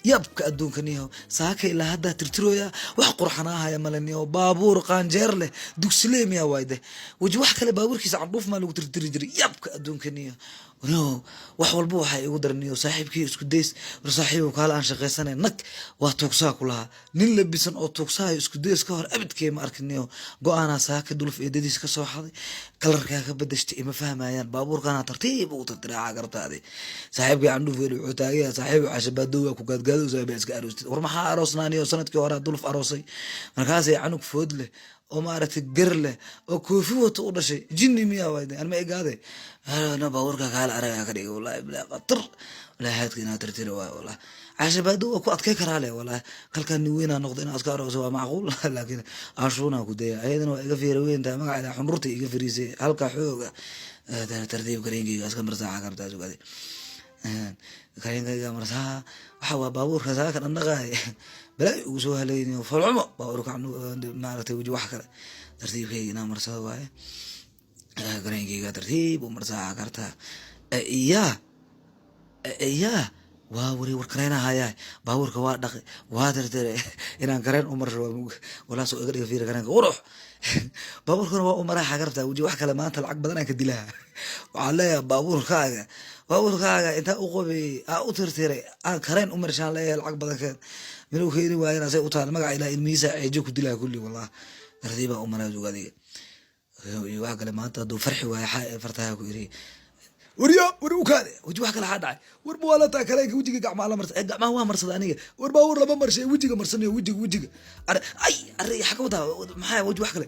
Yabka adduunka niyo, saaka ilaa haddaa tirtirooya, wax qurxanaahaya male niyo. Baabuur qaanjeer leh dugsiley miyaa waayde? Weji wax kale baabuurkiisa candhuuf maa lagu tirtiri jiray. Yabka adduunka niyo, no wax walba waxaa igu daran niyo saaxiibkii isku days. War saaxiibow, kaala aan shaqaysanay. Nag waa tuugsaa ku lahaa. Nin labisan oo tuugsahayo isku days ka hor abidkee ma arkin niyo. Go-aanaa saaka duluf eedadiis ka soo xaday, kalarkaa ka badashtay, ima fahmayaan. Baabuurkana tartiib ugu tirtiraaca gartaadi. Saaxiibkii candhuuf weli wuxuu taagaya, saaxiib cashabaado waa ku gaadgaado, saaxiib iska aroostid. War maxaa aroosnaa niyo? Sanadkii hore duluf aroosay, markaasay canug food leh oo maaragtay gar leh oo koofi wato u dhashay. Jinni miyaa waayde? Anma egaade no baabuurka kaala aragaa ka dhigay. Wallahi bilaa qatar, wallahi haadka inaa tirtiri waayo. Wallahi cashabaado waa ku adkay karaa leh. Wallahi kalkaan nin weynaa noqdo, inaa iska arooso waa macquul, laakiin ashuunaa ku daya. Ayadana waa iga fiira weyn tahay, magaca ilaa xunrurta iga fariisay halka xooga. Tartiib kareenkayga iska marsaaca kartaa sugaade, kareenkayga marsaa. Waxa waa baabuurka saaka dhandhaqaay balaa ugu soo halaynayo falcumo baabuurka maaragtay. Weji wax kale tartiibkayga inaa marsado waaye, kareenkayga tartiib u marsaaca kartaa. Yaa yaa waa wari war kareenahayaa, baabuurka waa dhaqi, waa tirtire, inaan kareen u marsho walaa soo iga dhiga. Fiira kareenka qurux, baabuurkana waa u maraa kartaa. Weji wax kale maanta lacag badan aan ka dilaha. Waxaan leeyahay baabuurkaaga intaa u qobeeyey, aa u tirtiray, aan kareen u marshaan leeyahay, lacag badan keen. Minuu keeni waayana say u taal, magaca ilaa ilmihiisa ceejo ku dilaa kulli. Wallah tartiibaa u maraa sugaadiga. Wax kale maanta hadduu farxi waayo fartaha ku iri, warya war u kaade. Weji wax kale xaa dhacay? War mawaalataa kareenka wejiga gacmaha la marsa? Gacmaha waa marsada aniga. War baabuur lama marshay, wejiga marsanayo, wejiga ay arre xaka wadaa maxaa? Weji wax kale.